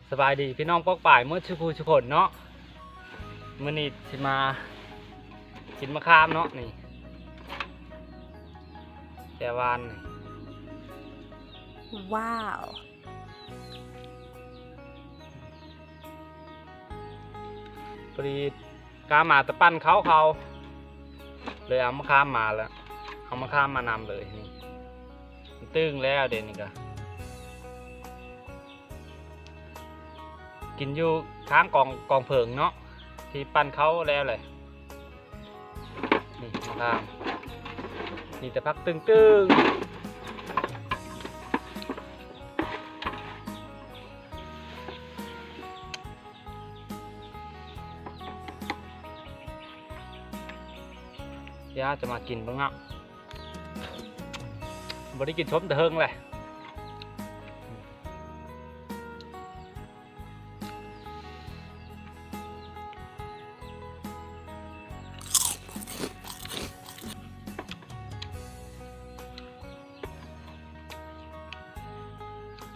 ສະບາຍດີພີ່ນ້ອງປ້ອງປາຍໝົດສູ່ຜູ້ສູ່ຄົນເນາະ. ມື້ນີ້ຊິມາກິນມະຂາມເນາະ ນີ້ ແຈ່ວຫວານນີ້. ວ້າວ ພໍດີກາມາແຕ່ປັ່ນເຂົ້າ ເຂົາເລີຍເອົາມະຂາມມາແລ້ວ ເອົາມະຂາມມານຳເລີຍ. ນີ້ ຕຶງແລ້ວເດນີ້ກະ ກິນຢູ່ຂ້າງກອງ ກອງເຜິງເນາະ ທີ່ປັ່ນເຂົ້າແລ້ວແຫຼະ. ນີ້ ມະຂາມ ມີແຕ່ຜັກຕຶງໆ. ດຽວຈະມາກິນເບິ່ງເນາະ ບໍ່ໄດ້ກິນສົ້ມແຕ່ເຫິງແຫຼະ.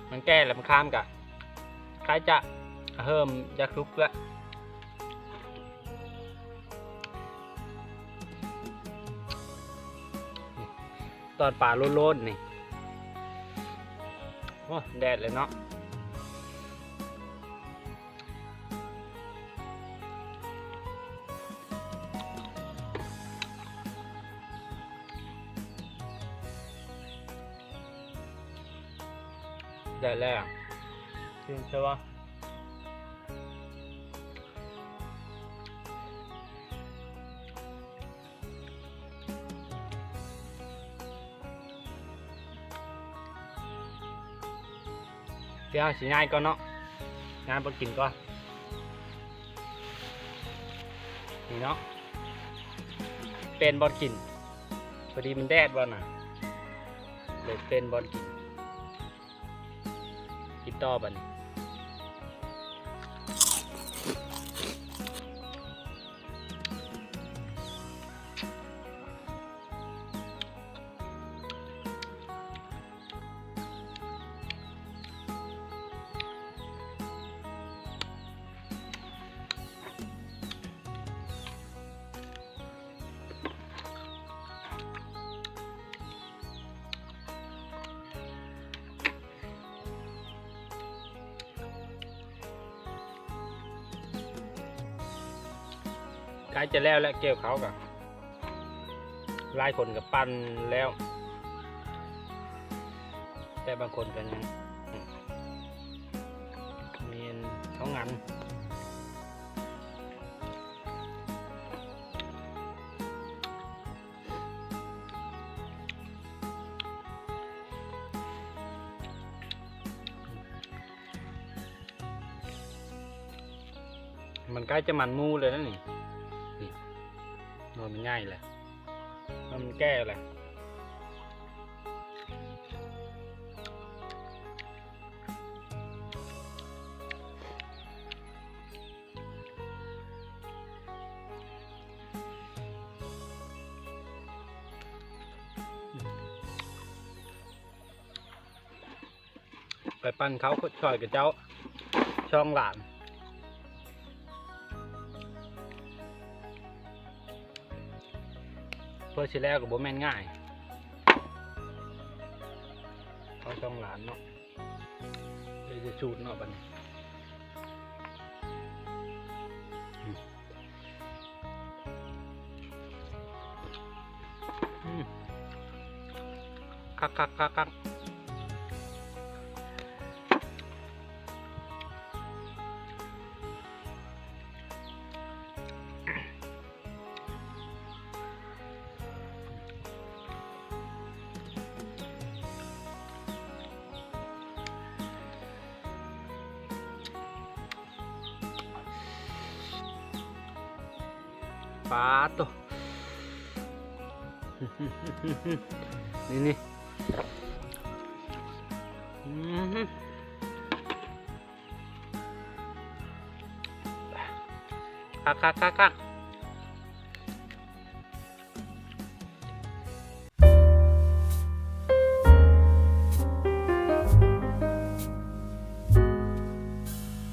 ມັນແກ່ແລ້ວ ມະຂາມກະໃກ້ຈະເລີ່ມຢາກສຸກແລ້ວ. ຕອນປາໂລນໆ ນີ້ ໂອ້ ແດດເລີຍເນາະ. ໄດ້ແລ້ວ ກິນຊະວະ. ດຽວເຮົາຊິຍ້າຍກ່ອນເນາະ ຍ້າຍບ່ອນກິນກ່ອນ. ນີ້ເນາະ ປ່ຽນບ່ອນກິນ ພໍດີມັນແດດບ່ອນນະ ເລີຍປ່ຽນບ່ອນກິນ. ກິນຕໍ່ບາດນີ້. ໃກ້ຈະແລ້ວແລ້ວ ກ່ຽວເຂົ້າກະ ຫຼາຍຄົນກະປັ່ນແລ້ວ ແຕ່ບາງຄົນກະຍັງ ແມ່ນເທົ່ານັ້ນ. ມັນໃກ້ຈະມັນໝູ່ແລ້ວນະນີ້ ນີ້ ໜ່ວຍມັນໃຫຍ່ແລ້ວ ມັນແກ່ແລ້ວ. ໄປປັ່ນເຂົ້າຊ່ອຍເຂົາເຈົ້າ ຊ່ອງຫຼານ ເພື່ອຊິແລ້ວກໍບໍ່ແມ່ນງ່າຍ ເຂົ້າຊ່ອງຫຼານເນາະ. ເດ ສູດເນາະບາດນີ້. ອືມ ຄັກໆໆໆ. ປາໂຕ ນີ້ໆ ອືມ ຄັກໆໆໆ.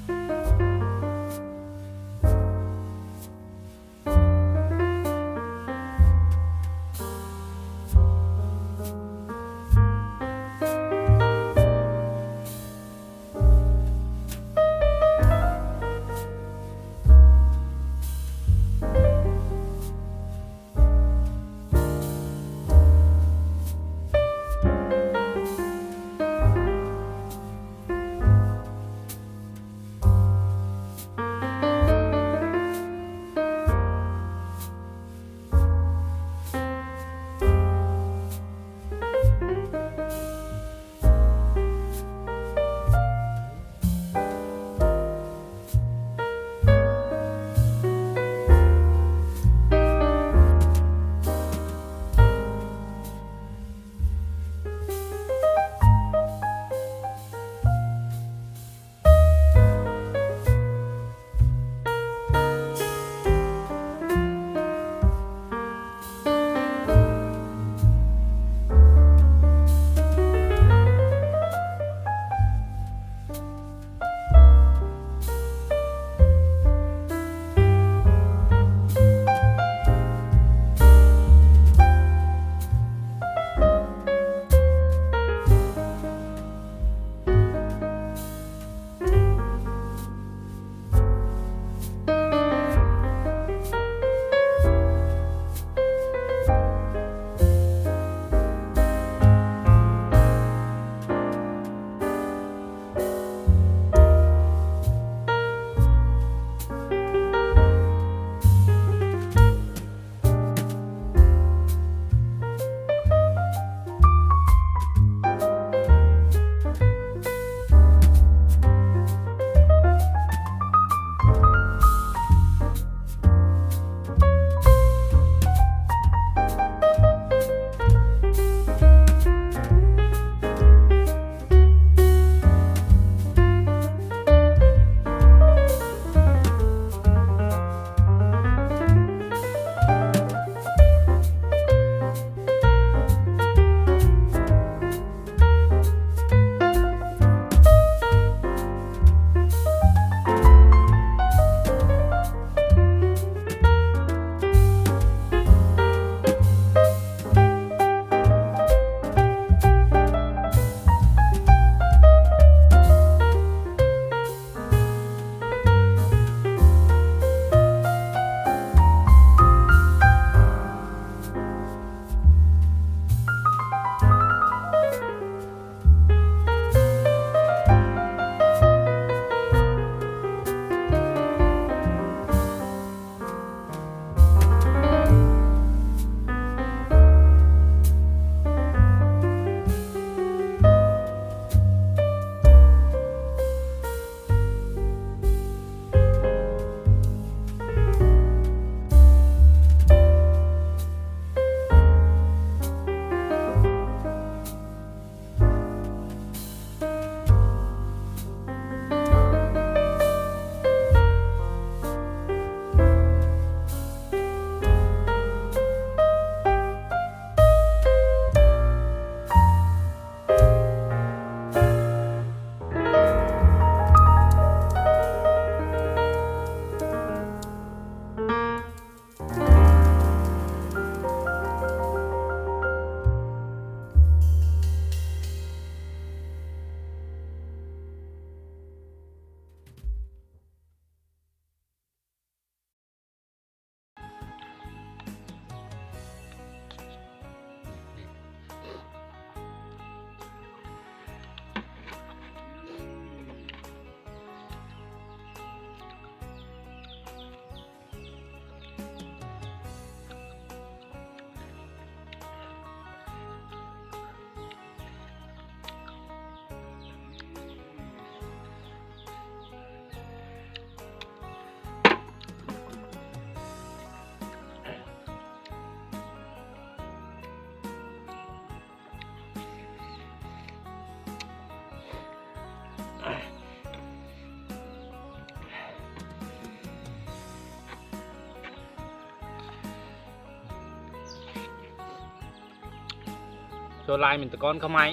ສ່ວນຫຼາຍແມ່ນແຕ່ກ່ອນເຂົ້າໃໝ່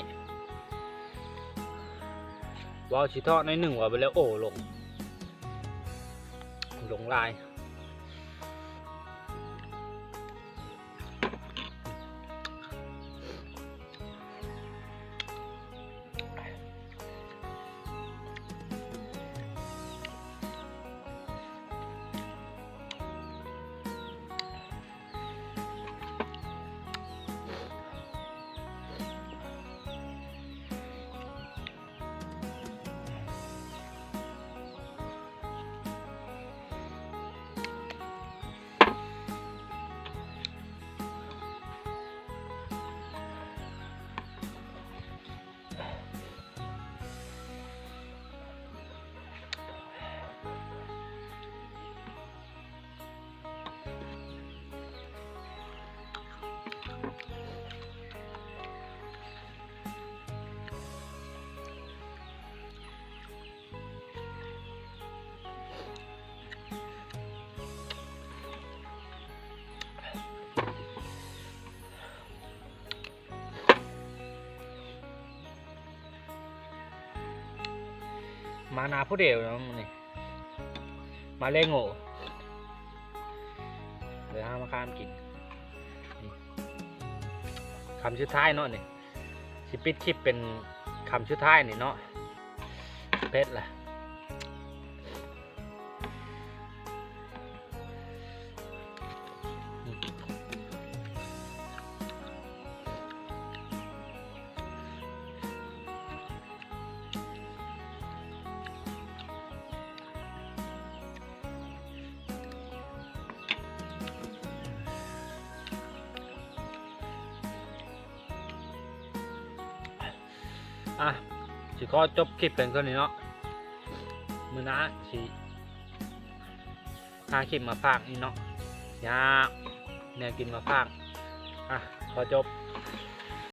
ເວົ້າຊິເທາະໜ້ອຍໜຶ່ງວ່າໄປແລ້ວ ໂອ້ ຫຼົງ ຫຼົງຫຼາຍ. ມາໜ້າຜູ້ດຽວເນາະມື້ນີ້ ມາແລງໂງ່ ເດີນທາງມາຄາມກິນ ນີ້ ຄຳສຸດທ້າຍເນາະນີ້ ຊິປິດຄລິບເປັນຄຳສຸດທ້າຍນີ້ເນາະ ເຜັດລະ. ອ່ະ ຊິຂໍຈົບຄລິບພຽງເທົ່ານີ້ເນາະ ມື້ໜ້າຊິຫາຄລິບມາຝາກອີກເນາະ ຫາແນວກິນມາຝາກ ອ່ະ ຂໍຈົບ